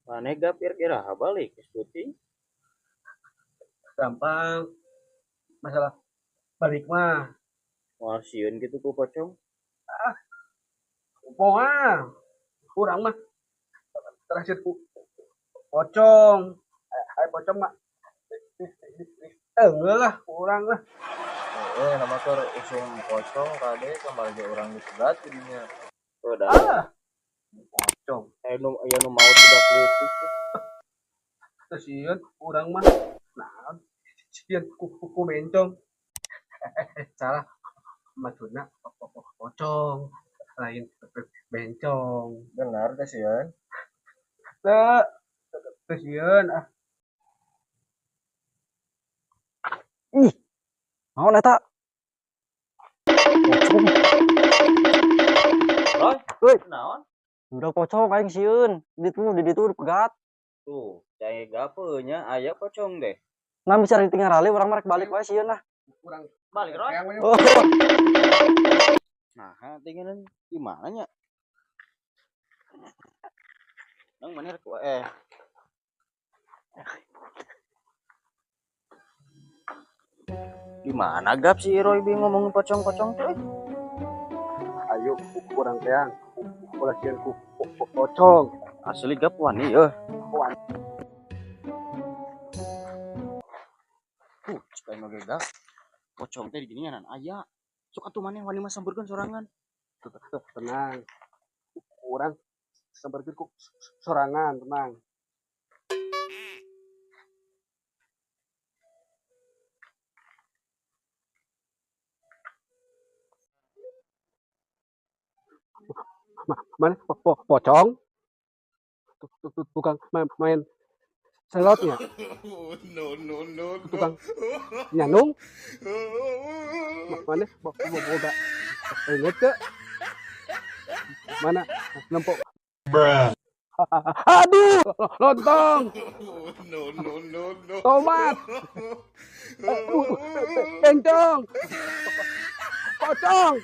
Maneh gap iraha balik geus peuting. Gampang. Masalah balik mah. Moal sieun kitu ku pocong. Ah. Moal. Urang mah terakhir ku pocong. Ai pocong mah enggak lah urang lah. Nama keur usum pocong kade kamari ge urang dipegat jadinya. Oh, dah. Ah. Pocong. Aya nu maot budak leutik teh. Teu sieun urang mah. Nah, sieun ku bencong. Salah. Maksudna pocong lain bencong. Benar teh sieun. Teu, teu sieun ah. Ih. Naon eta? Pocong. Roy, Euy. naon? Budak pocong aing sieun. Di ditu pegat. Tuh, cai gape nya aya pocong deh. Nah bisa ditinggal rali urang mah rek balik wae sieun lah. Urang balik Roy. Oh. Nah, tinggalin di mana nya? Nang mana rek wae. Di mana gap si Roy bi ngomongin pocong-pocong tuh? Ayo kurang teang. Ulah sieun ku pocong. Asli gap wani yeuh. Wani. Cek aing oge gap. Pocong teh diginian aya. Sok atuh maneh wani mah sampeurkeun sorangan. Tenang. Urang sampeurkeun ku sorangan, tenang. Mana pocong? Tukang main selotnya. No, no, no, no. Tukang nyanung. Mana boga inget ke? Mana nempok? Bruh. Aduh, lontong. No, no, no, no. Tomat. Bencong. Pocong.